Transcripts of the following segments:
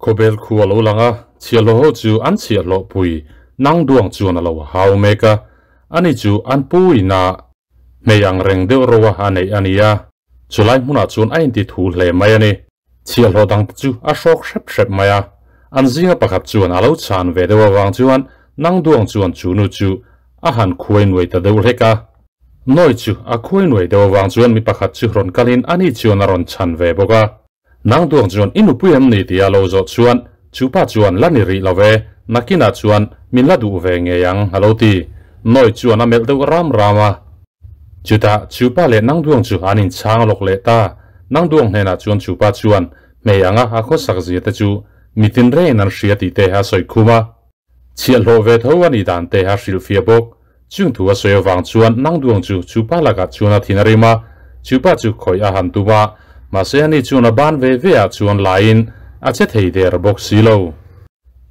Khawbel khu a lo lang a, chhiahhlawh ho chu an chhiahhlawh pui nang duang chuan a lo hau mek a, ani chu an pu ina hmei ang reng deuh ro a a neih a ni a, chulai hmunah chuan a inti thu hle mai a ni. Chhiahhlawh dang te chu a hrawk hrep hrep mai a, an zinga pakhat chuan a lo chhan ve deuh avang chuan nang duang chuan chu nu chu a han khuai nuai ta deuh hlek a. Nawi chu a khuai nuai deuh avang chuan mi pakhat chu rawn kalin ani chuan a rawn chhan ve bawk a. Nang duang chuan i nupui em ni tia lo zawh chuan chu pa chuan la ni rih lo ve, nakinah chuan min la duh ve ngei ang a lo ti. Nawi chuan a melh deuh ram ram a. Chutah chu pa leh nang duang chu an inchhang lawk leh ta. Nang duang hnenah chuan chu pa chuan hmei anga a khawsak zia te chu mitin rengin an hria tih te a sawi khum a. Chhiahhlawh ve tho a nih dan te a hrilhfiah bawk. Chung thu a sawi avang chuan nang duang chu chu pa lakah chuan a thin a rim a, chu pa chu khawih a han tum a, mahse ani chuan a ban ve ve ah chuan laiin a che thei der bawk si lo.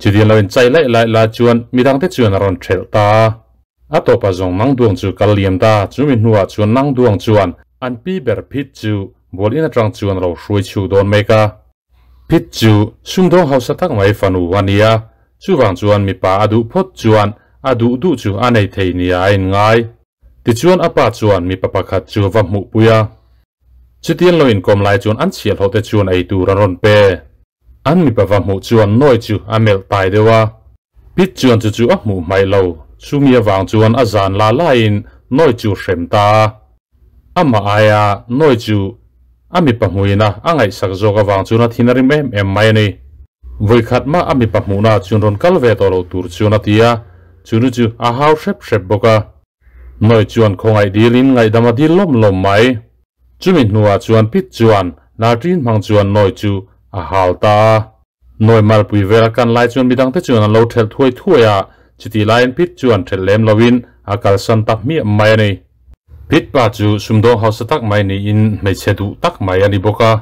Chutiang lo inchai laih laih lai chuan midangte chuan a rawn thelh ta a. A tawpah zawng nang duang chu kal liam ta, chumi hnuah chuan nang duang chuan an pi ber phit chu bual in atang chuan a lo hruai chhuk dawn mek a. Phit chu sumdawng hausa tak mai fanu a ni a, chuvang chuan mipa a duh phawt chuan a duh duh chu a nei thei nia a inngai. Tichuan a pa chuan mipa pakhat chu va hmuhpui a. Chutiang lo inkawm lai chuan an chhiahhlawh te chuan ei tur an rawn pe. An mipa va hmuh chuan Nawi chu a melh tai deuh a. Pit chuan chu chu a hmuh hmaih lo, chumi avang chuan a zan la laiin Nawi chu hrem ta a. Amah aia Nawi chu a mipa hmuina a ngaihsak zawk avang chuan a thin a rim em em mai a ni. Vawikhat mah a mipa hmuhna chuan rawn kal ve tawh lo tur chuan a ti a, chunu chu a hau hrep hrep bawk a. Nawi chuan khawngaih dilin ngaihdam a dil lawm lawm mai. Chumi hnuah chuan Pit chuan Nartin hmang chuan Nawi chu a hal ta a. Nawi malpui vel a kan lai chuan midangte chuan an lo thelh thuai thuai a, chutih laiin Pit chuan thelh lem loin a kalsan ta hmiah mai a ni. Pit pa chu sumdawng hausa tak mai niin hmeichhe duh tak mai a ni bawk a.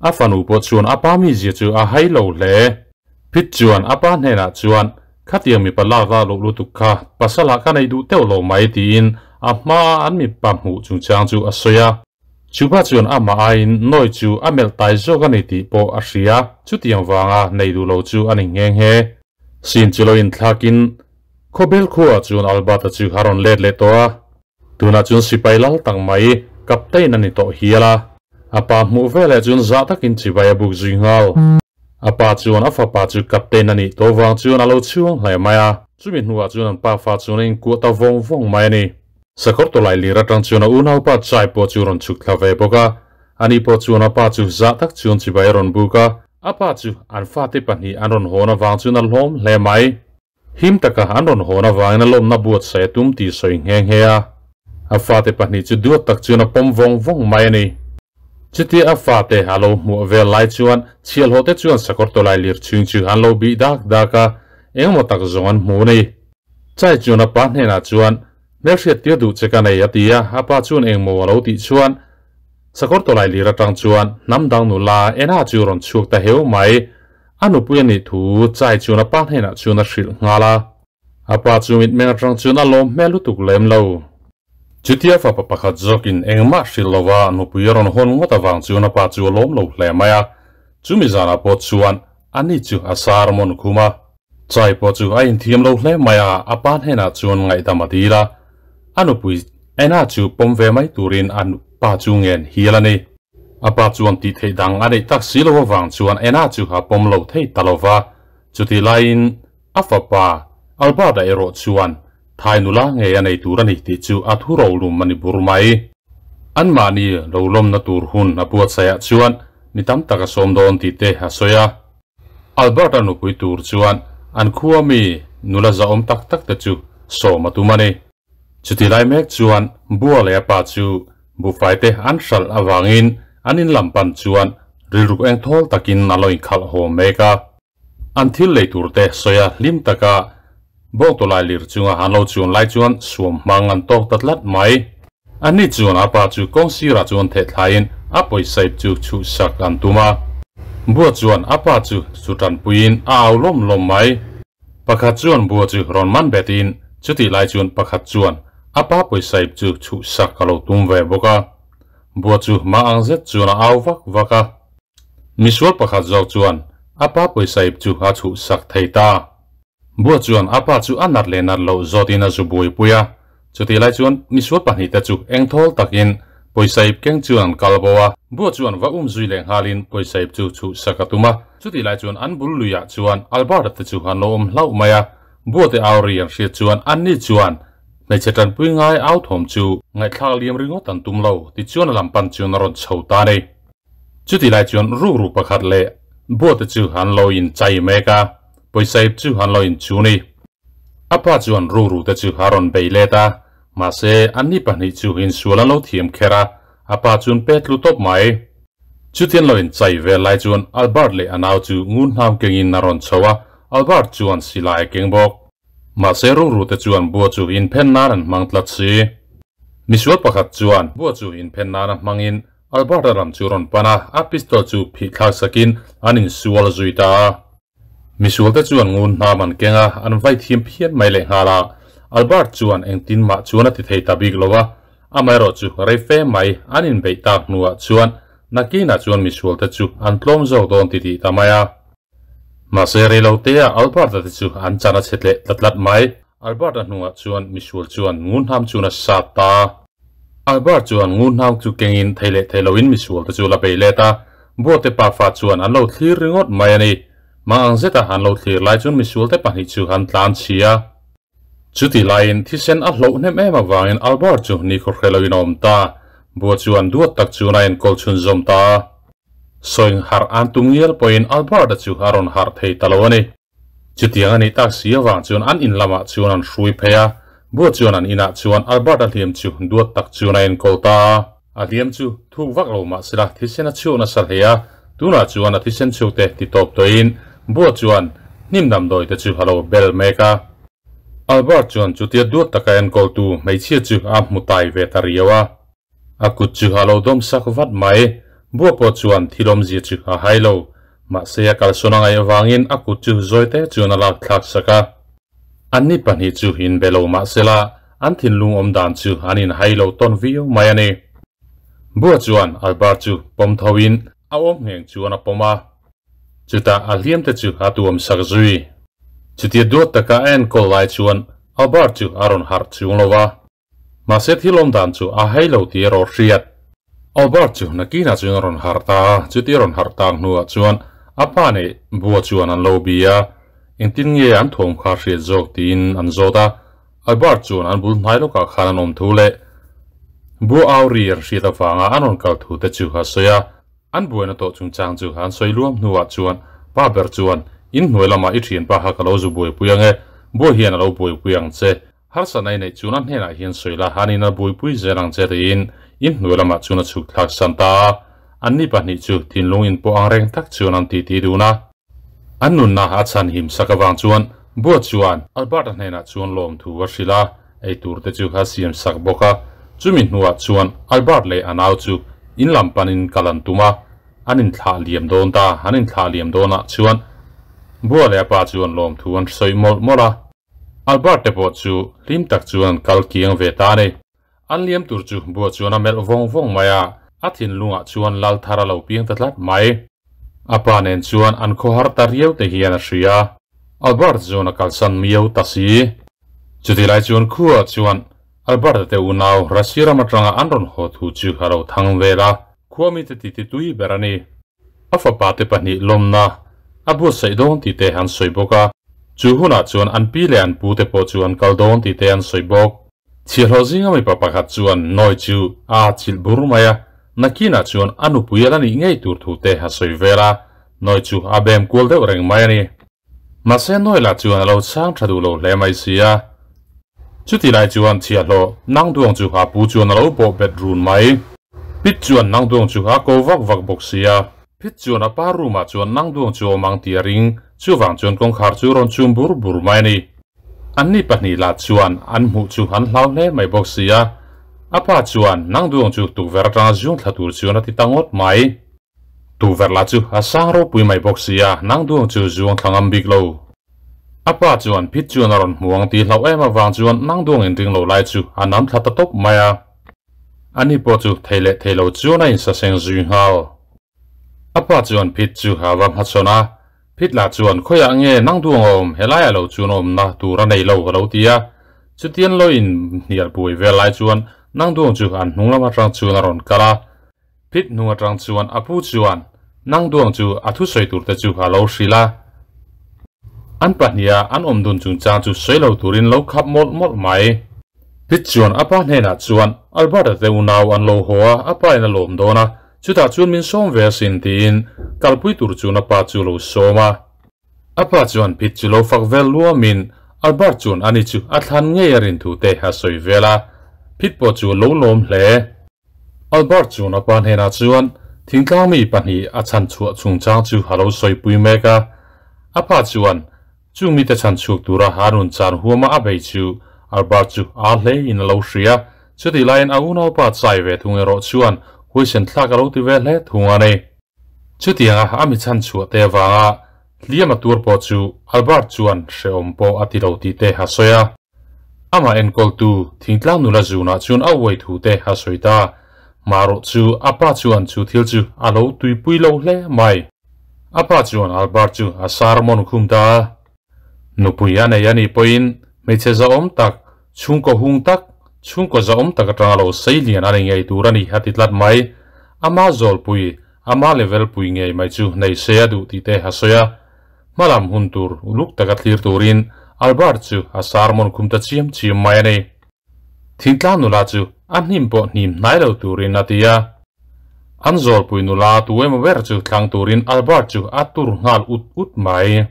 A fanu pawh chuan a pa mizia chu a hai lo hle. Pit chuan a pa hnenah chuan, Khatiang mipa lak la loh lutuk kha pasalah ka nei duh teuh lo mai tiin a hmaa an mipa hmuh chungchang chu a sawi a. Chupa chuan amah aiin Nawi chu a melh tai zawk a ni tih pawh a hria, chutiang vanga nei duh lo chu a ni nghe nghe. Sin chu lo inthlakin Khawbel khuaah chuan Albert-a chu a rawn let leh tawh a. Tunah chuan sipai lal tak mai Captain a ni tawh hial a. A pa hmuh veleh chuan zah takin chibai a buk zui nghal. A pa chuan a fapa chu Captain a nih tawh vang chuan a lo chhuang hle mai a. Chumi hnuah chuan an pafa chuan a inkuah ta vawng vawng mai a ni. Sakawr tawlai lir atang chuan a unaupa Chai pawh chu rawn chhuk thla ve bawk a. Ani pawh chuan a pa chu zah tak chuan chibai a rawn buk a. A pa chu an fate pahnih an rawn hawn avang chuan a hlawm hle mai. Him taka an rawn hawn avangin a lawmna buatsaih a tum tih sawi nghe nghe a. A fate pahnih chu duat tak chuan a pawm vawng vawng mai a ni. Chutia a fate a lo hmuah vel lai chuan chhiahhlawhte chuan sakawr tawlai lir chhung chu an lo bih dak dak a, engemaw tak zawng an hmu a ni. Chai chuan a pa hnenah chuan, Hmelhriat tir duh che ka nei a ti a, a pa chuan engmaw a lo tih chuan sakawr tawlai lir atang chuan hnam dang nula Ena chu rawn chhuak ta heu mai. A nupui a nih thu Chai chuan a pa hnenah chuan a hrilh nghal a. A pa chu mitmeng atang chuan a lawm hmel lutuk lem lo. Chutia fapa pakhat zawkin engmah hrilh lova nupui a rawn hawn ngawt avang chuan a pa chu a lawm lo hle mai a. Chumi zanah pawh chuan ani chu a sar mawn khum a. Chai pawh chu a inthiam lo hle mai a, a pa hnenah chuan ngaihdam a dil a. A nupui Anna chu pawm ve mai turin a pa chu ngen hial a ni. A pa chuan tih theih dang a neih tak si lo avang chuan Anna chu a pawm lo thei ta lo va. Chutih laiin a fapa Albert-a erawh chuan Thai nula ngei a nei tur a ni tih chu a thu rolum a ni bur mai. Anmahni lo lawmna tur hun a buatsaihah chuan mi tam tak a sawm dawn tih te a sawi a. Albert-a nupui tur chuan an khua mi nula zahawm tak tak te chu sawm a tum a ni. Chuti lai mek chuan Bua leh a pa chu buhfai te an hralh avangin an in lam pan chuan rilruk eng thawl takin a lo inkhalh haw mek a. An thil lei tur te sawi a hlim taka bawngtawlai lir chunga an lo chuan lai chuan suam hmang an tawk ta tlat mai. Anni chuan a pa chu kawng sirah chuan theh thlaiin a pawisaip chu chhuhsak an tum a. Bua chuan a pa chu chu tanpuiin a au lawm lawm mai. Pakhat chuan bua chu rawn man betin chutih lai chuan pakhat chuan a pa pawisaip chu chhuhsak a lo tum ve bawk a. Bua chu mah ang zet chuan a au vak vak a. Misual pakhat zawk chuan a pa pawisa ip chu a chhuhsak thei ta. Bua chuan a pa chu a nat leh nat loh zawtin a zu buaipui a, chutih lai chuan misual pahnihte chu engthawl takin pawisa ip keng chuan an kal bo a. Bua chuan va um zui leh nghalin pawisa ip chu chhuhsak a tum a, chutih lai chuan an bul luiah chuan Albert-a te chu an lo awm hlauh mai a, Bua te au ri an hriat chuan anni chuan hmeichhe tanpui ngai au thawm chu ngaihthlak liam ringawt an tum lo tichuan a lam pan chuan a rawn chho ta a ni. Chutih lai chuan rukru pakhat leh Bua te chu an lo in chai mek a, pawisa ip chu an lo in chu ni. A pa chuan rukru te chu a rawn bei let a, mahse anni pahnih chu insual an lo thiam kher a, a pa chuan pet tlu tawp mai. Chutian lo in chai vel lai chuan Albert leh a nau chu ngun hnam kengin a rawn chho a, Albert chuan silai a keng bawk. Mahse rukru te chuan bua chu inphen nan an hmang tlat si. Misual pakhat chuan bua chu inphen nana hmangin Albert-a ram chu rawn pan a, a pistol chu phih thlak sakin an insual zui ta a. Misual te chuan ngun hnam an keng a, an vai thiam phian mai leh nghal a. Albert chuan engtin mah chuan a ti thei ta bik lo a, amaherawh chu rei fe mai an inbeih tak hnuah chuan nakinah chuan misual te chu an tlawm zawk dawn ti tih ta mai a. Mahse rei lo te ah Albert-a te chu an chan a chhe tleh tlat tlat mai. Albert-a hnungah chuan misual chuan ngun hnam chuan a sat ta. Albert chuan ngun hnam chu kengin thei leh thei loin misual te chu la bei let a, Buate pafa chuan an lo thlir ringawt mai a ni. Mang ang zeta an lo thlir lai chuan misual te pahnih chu an tlan chhi a. Chuti laiin thisen a hloh hnem em avangin Albert chu ni khawhre loin a awm ta. Bua chuan duat tak chuan a enkawl chhunzawm ta a. Sawing harh an tum ngial pawhin Albert-a chu a rawn harh thei ta lo a ni. Chutiang a nih tak si avang chuan an in lamah chuan an hrui phei a, Bua chuan an inah chuan Albert-a hliam chu duat tak chuan a enkawl ta a. A hliam chu thuk vak lo mah sela thisen a chhuak nasa hle a, tunah chuan a thisen chhukte ti tawp tawhin Bua chuan hnim damdawi te chu a lo bel mek a. Albert chuan chutia duat taka enkawltu hmeichhia chu a hmu tai ve ta riau a. A kut chu a lo dawm sak vat mai. Bua pawh chuan thil awmzia chu a hai lo. Mahse a kalsawn a ngaih avangin a kut chu zawi te chuan a lak thlak sak a. Anni pahnih chu inbe lo mahsela an thinlung awm dan chu an inhai lo tawn viau mai a ni. Bua chuan Albert chu pawm tho in a awm ngheng chuan a pawm a. Chutah a hliam te chu a tuam sak zui. Chutia duat taka a enkawl lai chuan Albert chu a rawn harh chung lo va. Mahse thil awm dan chu a hai lo tih erawh hriat. Albert chu nakinah chuan a rawn harh ta a, chuti a rawn harh tak hnuah chuan a pa nih bua chuan an lo bi a, engtin nge an thawm kha hriat zawk tiin an zawt a, Albert chuan an bul hnai lawkah khan an awm thu leh bua au ri an hriat avanga an rawn kal thu te chu a sawi a, an buaina tawh chungchang chu an sawi luam hnuah chuan pa ber chuan in hnuai lamah i thianpa kha ka lo zu buaipui ang e, bua hian a lo buaipui ang che. Harsatna i neih chuan a hnenah hian sawi la, han in a buaipui zel ang che tiin in hnuai lamah chuan a chhuk thlak san ta a. Anni pahnih chu thinlung in pawh ang reng tak chuan an titi dun a. An nunna a chhan him sak avang chuan Bua chuan Albert-a hnenah chuan lawmthu a hrilh a, ei tur te chu a siam sak bawk a. Chumi hnuah chuan Albert leh a nau chu in lam panin kal an tum a, an inthlah liam dawn ta. An inthlah liam dawnah chuan Bua leh a pa chuan lawmthu an sawi mawlh mawlh a. Albert te pawh chu hlim tak chuan an kal kiang ve ta a ni. An liam tur chu bua chuan a melh vawng vawng mai a, a thinlungah chuan lal thar a lo piang ta tlat mai. A pa nen chuan an khawhar ta riau te hian a hria. Albert chuan a kalsan miau ta si. Chuti lai chuan khuaah chuan Albert-a te unau Russia ram atanga an rawn haw thu chu a lo thang vel a, khua mite titi tui ber a ni. A fapa te pahnih lawmna a buatsaih dawn tih te an sawi bawk a, chu hunah chuan an pi leh an pu te pawh chu an kal dawn tih te an sawi bawk. Chhiahhlawh zinga mipa pakhat chuan Noi chu a chilh bur mai a, nakinah chuan a nupui a la nih ngei tur thu te a sawi vel a, Noi chu a bem kual deuh reng mai a ni. Mahse Noi lah chuan a lo chhang tha duh lo hle mai si a. Chuti lai chuan chhiahhlawh nang duang chu a pu chuan a lo bawh bet run mai. Pit chuan nang duang chu a ko vak vak bawk si a. Pit chuan a pa room ah chuan nang duang chu awm ang tih a ring, chuvang chuan kawngkhar chu rawn chum bur bur mai a ni. Anni pahnih lah chuan an hmuh chu an hlau hle mai bawk si a. A pa chuan nang duang chu tukverh atanga zung thla tur chuan a ti ta ngawt mai. Tukverh lah chu a sang ropui mai bawk si a, nang duang chu zuang thla ngam bik lo. A pa chuan phit chuan a rawn hmu ang tih hlauh em avang chuan nang duang inring lo lai chu a nam thla ta tawp mai a. Ani pawh chu thei leh thei lo chuan a insaseng zui nghal. A pa chuan phit chu a va hmachhawn a. Phit lah chuan khawiah nge nang duang a awm helai ah lo chuan awmna tur a nei lo a lo ti a. Chutian lo in hnial buai vel lai chuan nang duang chu an hnung lam atang chuan a rawn kal a. Phit hnung atang chuan a pu chuan nang duang chu a thusawi tur te chu a lo hrilh a. An pahniha an awm dun chungchang chu sawi lo turin lo khap mawlh mawlh mai. Phit chuan a pa hnenah chuan Albert-a te unau an lo haw a, a pa in a lawm dawn a, chutah chuan min sawm ve asin tiin kalpui tur chuan a pa chu lo sawm a. A pa chuan Phit chu lo fak vel luamin Albert chuan ani chu a thlan ngei a rin thu te a sawi vel a, Phit pawh chu lo lawm hle. Albert chuan a pa hnenah chuan thingtlang mi pahnih a chhanchhuah chungchang chu a lo sawipui mek a. A pa chuan chung mite chhanchhuak tura a rawn chan huama a bei chu Albert chu a hleiin a lo hria. Chutih laiin a unaupa chai ve thung erawh chuan huaisen thlak a lo ti ve hle thung a ni. Chutianga a mi chhanchhuah te avanga hliam a tur pawh chu Albert chuan hrehawm pawh a ti lo tih te a sawi a. Amah enkawltu thingtlang nula zunah chuan a uai thu te a sawi ta. Marawh chu a pa chuan chu thil chu a lo tuipui lo hle mai. A pa chuan Albert chu a sermon khum ta a. Nupui a nei a nih pawhin hmeichhe zahawm tak, chhungkaw hung tak, chhungkaw zahawm tak atanga lo sei lian a ni ngei tur a ni a ti tlat mai. Ama zawlpui, ama level pui ngei mai chu nei se a duh tih te a sawi a. Hmalam hun tur uluk taka thlir turin Albert chu a sermon khum ta chiam chiam mai a ni. Thingtlang nula chu a hnim pawh hnim hnai lo turin a ti a. An zawlpui nula tu emaw ber chu thlang turin Albert chu a tur nghal ut ut mai.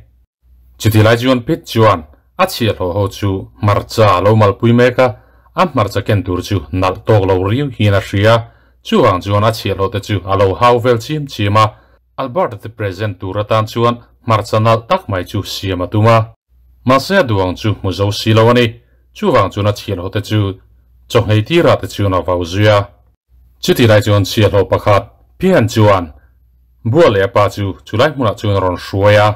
Chuti lai chuan Pete chuan a chhiahhlawh ho chu hmarcha a lo malpui mek a, a hmarcha ken tur chu nalh tawk lo riau hian a hria. Chuvang chuan a chhiahhlawh te chu a lo hau vel chiam chiam a. Albert-a te present tur atan chuan hmarcha nalh tak mai chu siam a tum a. Mahse a duang chu hmu zo si lo a ni. Chuvang chuan a chhiahhlawh te chu chawhngei tirah te chuan a vau zui a. Chuti lai chuan chhiahhlawh pakhat Pian chuan Bua leh a pa chu chulai hmunah chuan a rawn hruai a.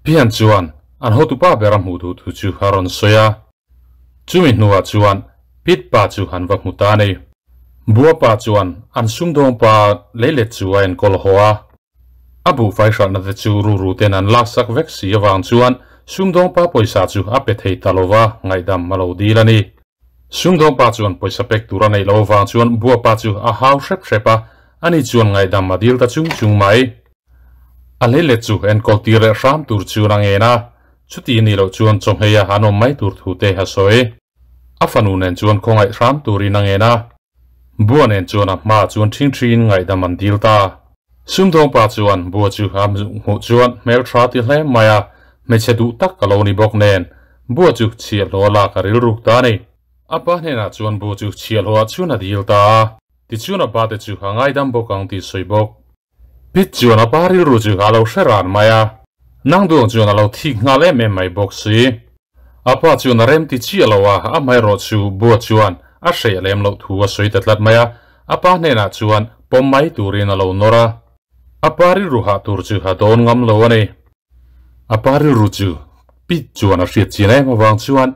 Pian chuan an hotupa ber a hmuh duh thu chu a rawn sawi a. Chumi hnuah chuan Pit pa chu an va hmu ta a ni. Bua pa chuan an sumdawng pa leilet chu a enkawl haw a. A buhfai hralhna te chu ruru ten an laksak vek si avang chuan sumdawng pa pawisa chu a pe thei ta lova ngaihdam a lo dil a ni. Sumdawng pa chuan pawisa pek tur a neih loh avang chuan Bua pa chu a hau hrep hrep a, ani chuan ngaihdam a dil ta chung chung mai. A leilet chu enkawl tir leh hram tur chuan a ngen a, chuti nih loh chuan chawhmei a an awm mai tur thu te a sawi. A fanu nen chuan khawngaih hram turin a ngen a, Bua nen chuan a hmaah chuan ṭhingṭhiin ngaihdam an dil ta. Sumdawng pa chuan Bua chu a hmuh chuan hmelṭha ti hle mai a, hmeichhe duh tak a lo ni bawk nen, Bua chu chhiahhlawh a lak a rilruk ta a ni. A pa hnenah chuan Bua chu chhiahhlawh ah chuan a dil ta a, tichuan a pa te chu a ngaidam bawk ang tih sawi bawk. Pit chuan a pa rilru chu a lo hre ran mai a, nang duang chuan a lo thik nghal em em mai bawk si. A pa chuan a rem ti chiah lo a, a hmaerawh chu Bua chuan a hreh lem loh thu a sawi ta tlat mai a, a pa hnenah chuan pawm mai turin a lo nawr a. A pa rilru hah tur chu a dawn ngam lo a ni. A pa rilru chu Pit chuan a hriat chian em avang chuan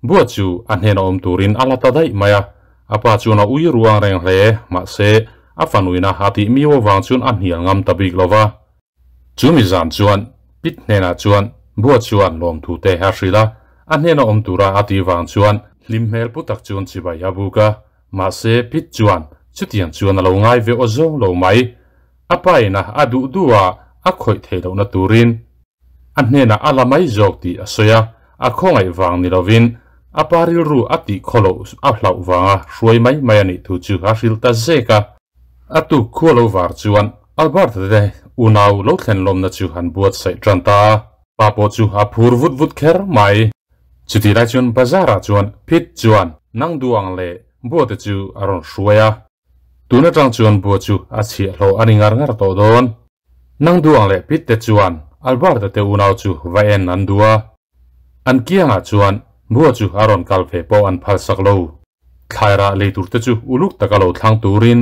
Bua chu a hnena awm turin a la ta daih mai a, a pa chuan a ui ruang reng hle, mahse a fanuina a tih miau avang chuan a hnial ngam ta bik lo va. Chu mi zan chuan Pit hnenah chuan Bua chuan lawmthu te a hrilh a, a hnena awm tura a tih vang chuan hlim hmel pu tak chuan chibai a buk a, mahse Pit chuan chutiang chuan a lo ngai ve aw zawng lo mai. A pa ina a duh duh a a khawih theih lohna turin a hnenah a la mai zawk tih a sawi a, a khawngaih vang ni lovin a pa rilru a tih khaw loh a hlauh vanga hruai mai mai a nih thu chu a hrilh ta zek a. A tuk khua lo var chuan Albert-a te unau lo thlen lawmna chu an buatsaih tan ta a, pa pawh chu a phur vut vut kher mai. Chutih lai chuan bazar-ah chuan Pete chuan nang duang leh Buate chu a rawn hruai a. Tun atang chuan bua chu a chhiahhlawh a ni ngar ngar tawh dawn. Nang duang leh Pete te chuan Albert-a te unau chu va en an duh a. An kiangah chuan bua chu a rawn kal ve pawh an phalsak lo. Thlairah lei tur te chu uluk taka lo thlang turin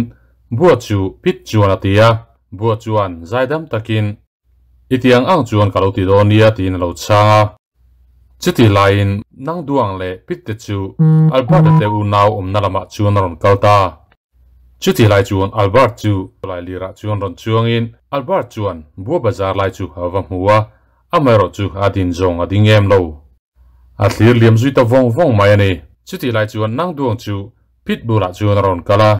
bua chu Pete chuan a ti a. Bua chuan zaidam takin, I tiang ang chuan ka lo ti dawn nia tiin a lo chhang a. Chuti laiin nang duang leh Pitte chu Albert-a te unau awmna lamah chuan a rawn kal ta. Chuti lai chuan Albert chu lai lirah chuan rawn chuangin Albert chuan Bua Bazar lai chu a va hmu a. Amaherawhchu a din zawng a ding em lo. A thlir liam zui ta vawng vawng mai a ni. Chutih lai chuan nang duang chu Pit bulah chuan a rawn kal a.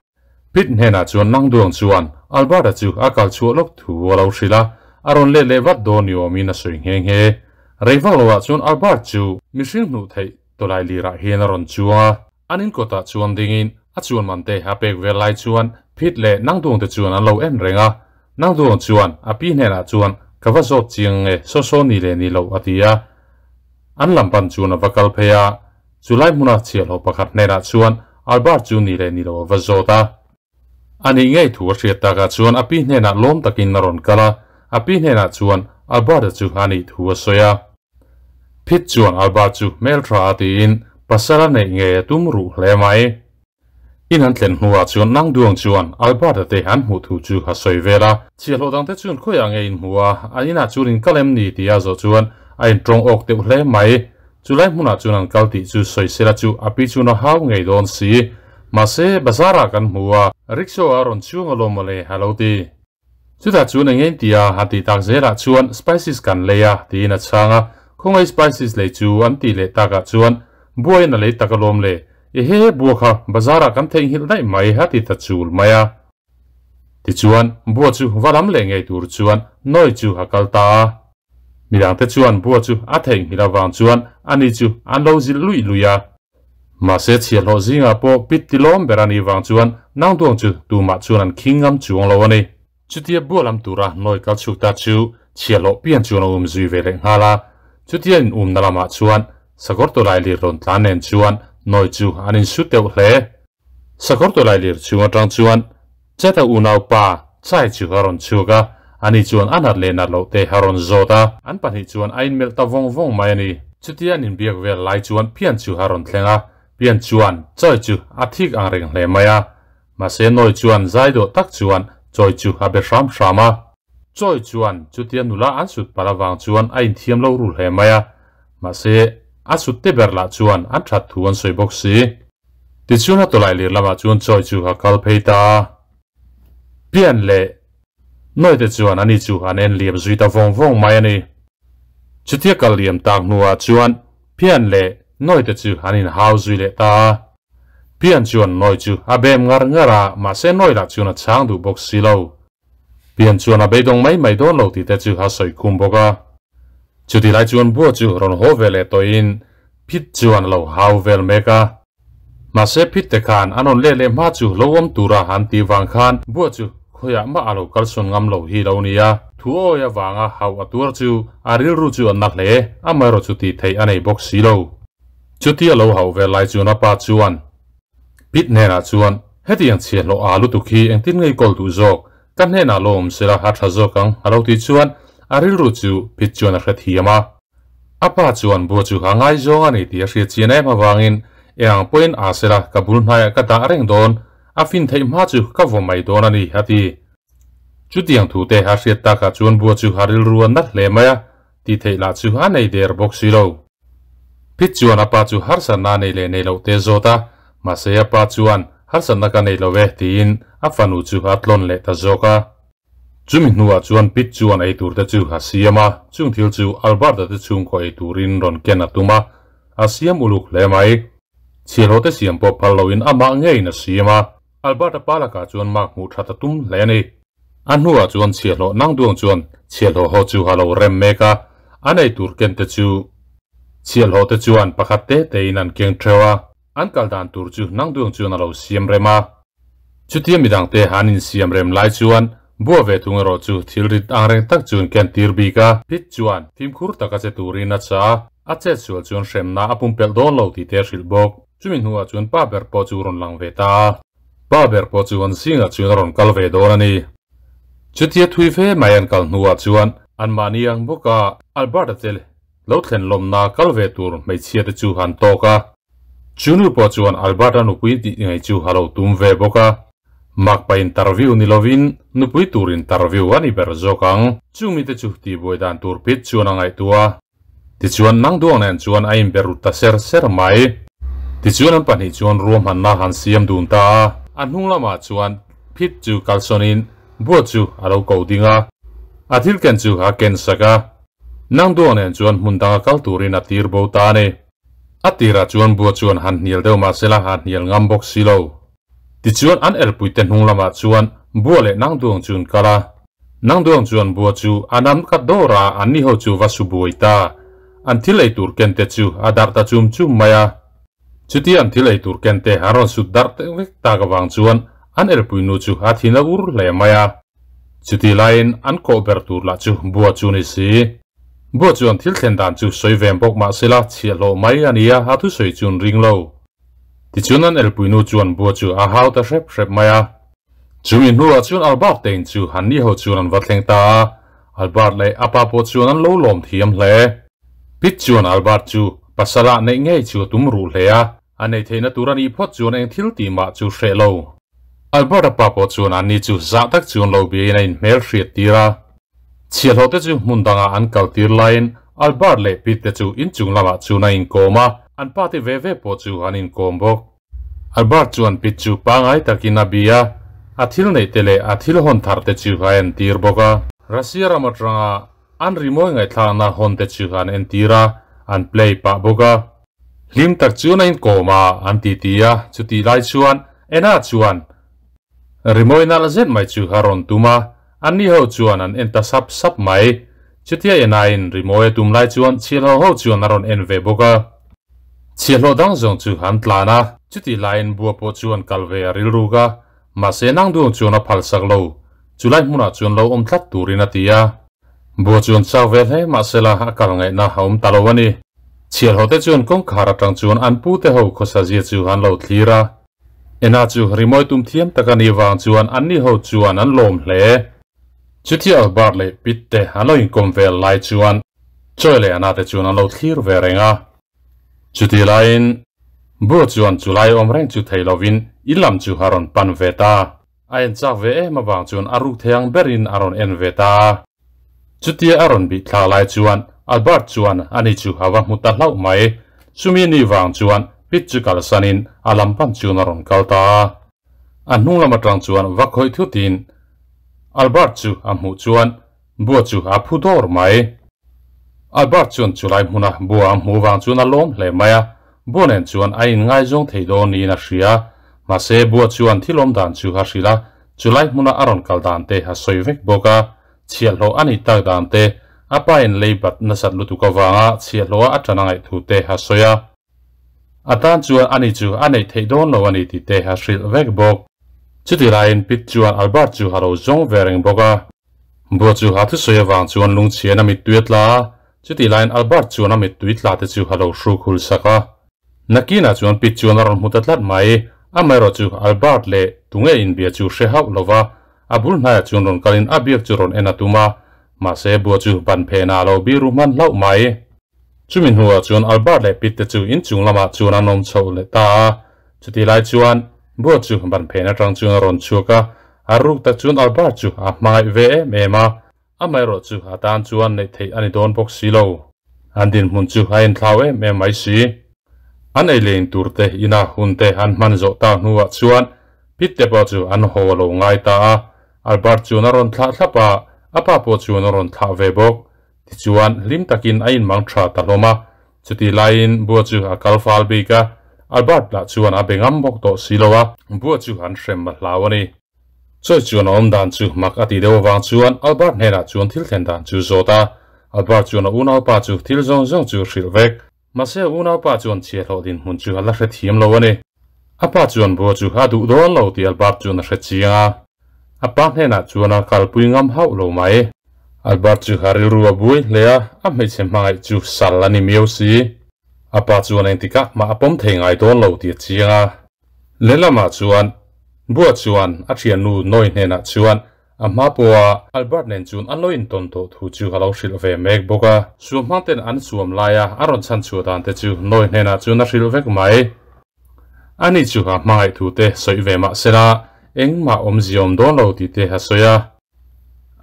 Pit hnenah chuan nang duang chuan Albert-a chu a kal chhuah lawk thu a lo hrilh a, a rawn let leh vat dawn ni awmin a sawi nghe nghe. Rei vak loah chuan Albert chu mihring hnuh theih tawlai lirah hian a rawn chuang a. An inkawtah chuan dingin a chuan man te a pek vel lai chuan Pit leh nang duang te chuan an lo en reng a. Nang duang chuan a pi hnenah chuan ka va zawt chiang nge saw saw ni leh ni lo a ti a. An lam pan chuan a va kal phei a. Chu lai hmuna chhiahhlawh pakhat hnenah chuan Albert chu ni leh ni lo a va zawt a. A nih ngei thu a hriat takah chuan a pi hnenah lawm takin a rawn kal a, a pi hnenah chuan Albert-a chu a nih thu a sawi a. Phit chuan Albert chu hmeltha a tiin pasal a neih ngei a tum ruh hle mai. In an thlen hnuah chuan nang duang chuan Albert-a te an hmuh thu chu a sawi vel a. Chhiahhlawh dangte chuan khawiah nge in hmu a, an inah chuan in kal em ni tih a zawh chuan a inṭawng awk deuh hle mai. Chulai hmunah chuan an kal tih chu sawi sela chu a pi chuan a hau ngei dawn si. Mahse, bazar-ah kan hmu a, rickshaw a rawn chhung alawm mawle a lo ti. Chutah chuan eng eng tia a tih tak zelah chuan spices kan lei a tiin a chhang a, khawngaih spices lei chu an tih leh takah chuan buaiin a lei tak alawm le, ehe bua kha bazar ah kan theihnghilh daih mai a ti ta chul mai a. Tichuan bua chu va lam leh ngei tur chuan Noi chu a kal ta a. Midangte chuan bua chu a theihnghilh avang chuan ani chu an lo zilh luih luih a. Mahse chhiahhlawh zingah pawh pit tilawm ber a nih vang chuan nang duang chu tumah chuan an khing ngam chuang lo a ni. Chutia bua lam tura nawi kal chhuk ta chu chhiahhlawh pian chuan a um zui ve leh nghal a. Chutia in umna lamah chuan sakawr tawlai lir rawn tlan nen chuan nawi chu an insu teuh hle. Sakawr tawlai lir chhung atang chuan Cheta unaupa Chai chu a rawn chhuak a, ani chuan a nat leh nat loh te a rawn zawt a. An pahnih chuan a inmelh ta vawng vawng mai a ni. Chutia an inbiak vel lai chuan Pian chu a rawn thleng a, Pian chuan Chawi chu a thik ang reng hle mai a. Mahse Nawi chuan zai dawh tak chuan Chawi chu a be hram hram a. Chawi chuan chutia nula an sut palh avang chuan a inthiam lo ru hle mai a, mahse a sut te ber lah chuan an that thu an sawi bawk si. Tichuan a tawlai lir lamah chuan Chawi chu a kal phei ta a. Pian leh Nawite chuan ani chu an en liam zui ta vawng vawng mai a ni. Chutia kal liam tak hnuah chuan Pian leh Nawite chu an inhau zui leh ta a. Pian chuan Nawi chu a bem ngar ngar a, mahse Nawi lah chuan a chhang duh bawk si lo. Pian chuan a beidawng mai mai dawn lo tih te chu a sawi khum bawk a. Chuti lai chuan Bua chu rawn haw ve leh tawhin Phit chuan a lo hau vel mek a. Mahse Phit te khan an rawn let leh hma chu lo awm tura an tih vang khan Bua chu khawiah mah a lo kalsawn ngam lo hi lo nia. Thu awi avanga hauh a tuar chu a rilru chu a na hle, amaherawh chu tih theih a nei bawk si lo. Chuti a lo hauh vel lai chuan a pa chuan Pit hnenah chuan, Hetiang chhiahhlawh a lutuk hi engtin ngei kawl duh zawk? Ka hnenah lo awm sela a tha zawk ang, a lo tih chuan a rilru chu Pit chuan a hrethiam a. A pa chuan bua chu a ngaizawng a ni tih a hriat chian em avangin eng ang pawhin a sela ka bul hnaiah ka dah reng dawn, a fin theih hma chu ka vaw mai dawn a ni, a ti. Chutiang thute a hriat takah chuan bua chu a rilru a nat hle mai a, tih theih lah chu a nei der bawk si lo. Pit chuan a pa chu harsatna a nei leh nei loh te zawt a, mahse a pa chuan harsatna ka nei lo e tiin a fanu chu a tlawn leh ta zawk a. Chumi hnuah chuan Pit chuan ei tur te chu a siam a, chung thil chu Alberta te chhungkaw ei turin rawn ken a tum a, a siam uluk hle mai. Chhiahhlawh te siam pawh phal loin amah ngeiin a siam a, Alberta pa lakah chuan mark hmuh that a tum hle a ni. A hnuah chuan chhiahhlawh nang duang chuan chhiahhlawh ho chu a lo rem mek a, an ei tur ken te chu chhiahhlawh te chuan pakhat te tein an keng theuh a, an kal dan tur chu nang duang chuan a lo siam rem a. Chutia midang te an insiam rem lai chuan bua ve thung erawh chu thil rit ang reng tak chuan ken tir bik a. Pit chuan fimkhur taka che turin a chah a, a chet sual chuan hremna a pumpelh dawn lo tih te a hrilh bawk. Chumi hnuah chuan pa ber pawh chu rawn lang ve ta a. Pa ber pawh chu an zingah chuan a rawn kal ve dawn a ni. Chutia thui fe mai an kal hnuah chuan anmahni ang bawka Albert-a te lo thlen lawmna kal ve tur hmeichhia te chu an tawk a. Chu nu pawh chuan Albert-a nupui tih ngei chu a lo tum ve bawk a. Makpa interview ni lovin nupui tur interview a ni ber zawk ang. Chu mite chu tihbuai dan tur phit chuan a ngaihtuah a. Tichuan nang duang nen chuan a inbe rut ta ser ser mai. Tichuan an pahnih chuan ruahmanna han siam dun ta a. A hnung lamah chuan phit chu kalsawnin bua chu a lo ko ding a. A thil ken chu a ken sak a. Nang duang nen chuan hmun danga kal turin a tir bo ta a ni. A tirah chuan bua chuan han hnial deuh mah sela a hnial ngam bawk si lo. Tichuan an elpuite hnung lamah chuan bua leh nang duang chu an kal a. Nang duang chuan bua chu a nam kat dawr a, anni ho chu va su buai ta. An thil ei tur ken te chu a darh ta chum chum mai a. Chutia an thil ei tur ken te an rawn sut darh vek tak avang chuan an elpui nu chu a thin a ur hle mai a. Chuti laiin an kawh ber tur lah chu bua chu ni si. Bua chuan thil thlen dan chu sawi vem bawk mah sela chhiahhlawh mai a nia a thusawi chuan ring lo. Tichuan an elpuinu chuan bua chu a hau ta hrep hrep mai a. Chumi hnuah chuan Albert te in chu han ni ho chuan an va thleng ta a, Albert leh a pa pawh chuan an lo lawm thiam hle. Pit chuan Albert chu pasal ah neih ngei chu a tum ruh hle a, a neih theihna tur a nih phawt chuan eng thil tih mah chu hreh lo. Albert a pa pawh chuan anni chu zah tak chuan lo biain a inhmel hriat tir a. Chhiahhlawh te chu hmun dangah an kal tir laiin Albert leh Pete te chu inchung lamah chuan a inkawm a, an pa te ve ve pawh chu an inkawm bawk. Albert chuan Pete chu pangai takin a bia a, a thil neih te leh a thil hawn thar te chu a entir bawk a. Russia ram atanga an rimawi ngaihthlakna hawn te chu an entir a, an play pah bawk a. Hlim tak chuan a inkawm a, an titi a, chutih lai chuan Anna chuan Rimawi nalh zet mai chu a rawn tum a, anni ho chuan an en ta sap sap mai. Chutia enain rimawi a tum lai chuan chhiahhlawh ho chuan a rawn en ve bawk a. Chhiahhlawh dang zawng chu an tlan a, chutih laiin bua pawh chu an kal ve a rilruk a, mahse nang duang chuan a phal sak lo. Chulai hmunah chuan lo awm tlat turin a ti a. Bua chuan chak ve hle mahsela a kal ngaihna a awm ta lo a ni. Chhiahhlawh te chuan kawngkhar atang chuan an pute ho khawsa zia chu an lo thlir a. Ena chu rimawi tum thiam tak a nih vang chuan anni ho chuan an lawm hle. Chutia Albert leh Pete te an lo inkawm vel lai chuan Joy leh Anna te chuan an lo thlir ve reng a. Chutih laiin Bua chuan chulai awm reng chu thei lovin in lam chu a rawn pan ve ta. A en chak ve em avang chuan a ruk thei ang berin a rawn en ve ta. Chutia a rawn bih thla lai chuan Albert chuan ani chu a va hmu ta hlauh mai. Chumi ni vang chuan Pit chu kalsanin a lam pan chuan a rawn kal ta a. A hnung lam atang chuan va khawih thutin Albert chu a hmuh chuan bua chu a phu dawr mai. Albert chuan chulai hmuna bua a hmuh vang chuan a lawm hle mai a, bua nen chuan a inngaizawng thei dawn niin a hria. Mahse bua chuan thil awm dan chu a hrilh a, chulai hmuna a rawn kal dan te a sawi vek bawk a. Chhiahhlawh a nih tak dan te, a pa in lei bat nasat lutuk avanga chhiahhlawha a ṭan a ngaih thu te a sawi a. A tan chuan ani chu a neih theih dawn lo a ni tih te a hrilh vek bawk. Chuti laiin Pete chuan Albert chu a lo zawng ve reng bawk a. Bua chu a thusawi avang chuan lungchhian a mittui a tla a, chuti laiin Albert chuan a mittui tla te chu a lo hruk hul sak a. Nakinah chuan Pete chuan a rawn hmu ta tlat mai, amaherawh chu Albert leh tunge inbia chu hre hauh lo va, a bul hnaiah chuan rawn kalin a biak chu rawn en a tum a, mahse bua chu ban phenah a lo biru hman hlauh mai. Chumi hnuah chuan Albert leh Pete te chu inchung lamah chuan an awm chhoh leh ta a, chutih lai chuan bua chu ban phen atang chuan a rawn chhuak a, a ruk tak chuan Albert chu a hmangaih ve em em a, Amaherawh chu a tan chuan neih theih a ni dawn bawk si lo. An dinhmun chu a inthlau em em mai si. An ei leng tur te ina hun te an hman zawh tak hnuah chuan Pete pawh chu an haw a lo ngai ta a. Albert chuan a rawn thlah thlap a, a pa pawh chuan a rawn thlah ve bawk. Tichuan hlim takin a inmang tha ta hlawm a. Chutih laiin Bua chu a kal fal bik a, Albert lah chuan a be ngam bawk tawh si lo a. Bua chu an hrem a hlau a ni. Choi chuan a awm dan chu mak a tih deuh avang chuan Albert hnenah chuan thil thlen dan chu zawt a. Albert chuan a unaupa chu thil zawng zawng chu hrilh vek. Mahse a unaupa chuan chhiahhlawh dinhmun chu a la hre thiam lo a ni. A pa chuan bua chu a duh dawn lo tih Albert chuan a hre chiang a. A pa hnenah chuan a kalpui ngam hauh lo mai. Albert chu a rilru a buai hle a, a hmeichhe hmangaih chu sal a ni miau si. A pa chuan engtikah mah a pawm thei ngai dawn lo tih a chiang a. Lehlamah chuan Bua chuan a thiannu Noi hnenah chuan a hma pawha Albert nen chuan an lo intawn tawh thu chu a lo hrilh ve mek bawk a. Suam hmang ten an suam laia a rawn chhan chhuah dan te chu Noi hnenah chuan a hrilh vek mai. Ani chu a hmangaih thu te sawi ve mah sela engmah awmzia awm dawn lo tih te a sawi a.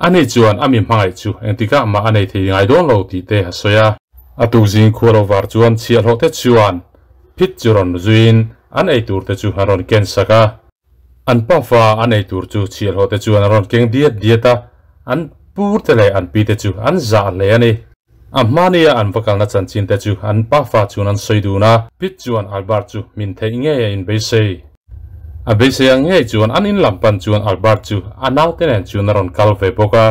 Ani chuan a mi hmangaih chu engtikah mah a nei thei ngai dawn lo tih te a sawi a. A tukzing khua lo var chuan chhiahhlawh te chuan phit chu rawn zuiin an ei tur te chu a rawn ken sak a. An pafa an ei tur chu chhiahhlawh te chuan a rawn keng diat diat a, an pur te leh an pi te chu an zah hle a ni. A hmania an va kalna chanchin te chu an pafa chuan an sawi dun a, Pete chuan Albert chu min theih ngei a inbeisei. A beisei ang ngei chuan an in lam pan chuan Albert chu a naute nen chuan a rawn kal ve bawk a.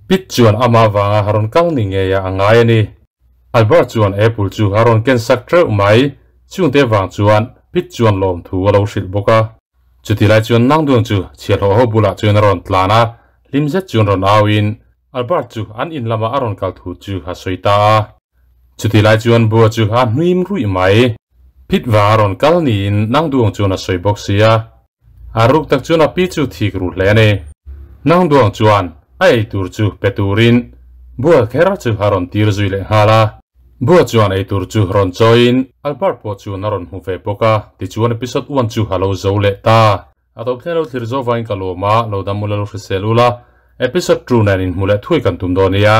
Pete chuan amah vanga a rawn kal ni ngei a a ngai a ni. Albert chuan apple chu a rawn ken sak teuh mai, chungte vang chuan Pete chuan lawmthu a lo hrilh bawk a. Chuti lai chuan Nangduang chu chhiahhlawh ho bulah chuan a rawn tlan a, hlim zet chuan rawn au in Albert chu an in lama a rawn kal thu chu a sawi ta a. Chuti lai chuan Bua chu a hnuim ruih mai. Phit vang a rawn kal niin Nangduang chuan a sawi bawk si a. A ruk tak chuan a pi chu thik ru hle a ni. Nangduang chuan a ei tur chu pe turin Bua kher chu a rawn tir zui leh nghal a. Bua chuan ei tur chu rawn chawiin Albert pawh chuan a rawn hmu ve bawk a, tichuan episode one chu a lo zo leh ta. A tawp thleng lo thlir zo vangin ka lawm a, lo dam ula lo hrisel ula, episode 2 nen inhmu leh thuai kan tum dawn nia.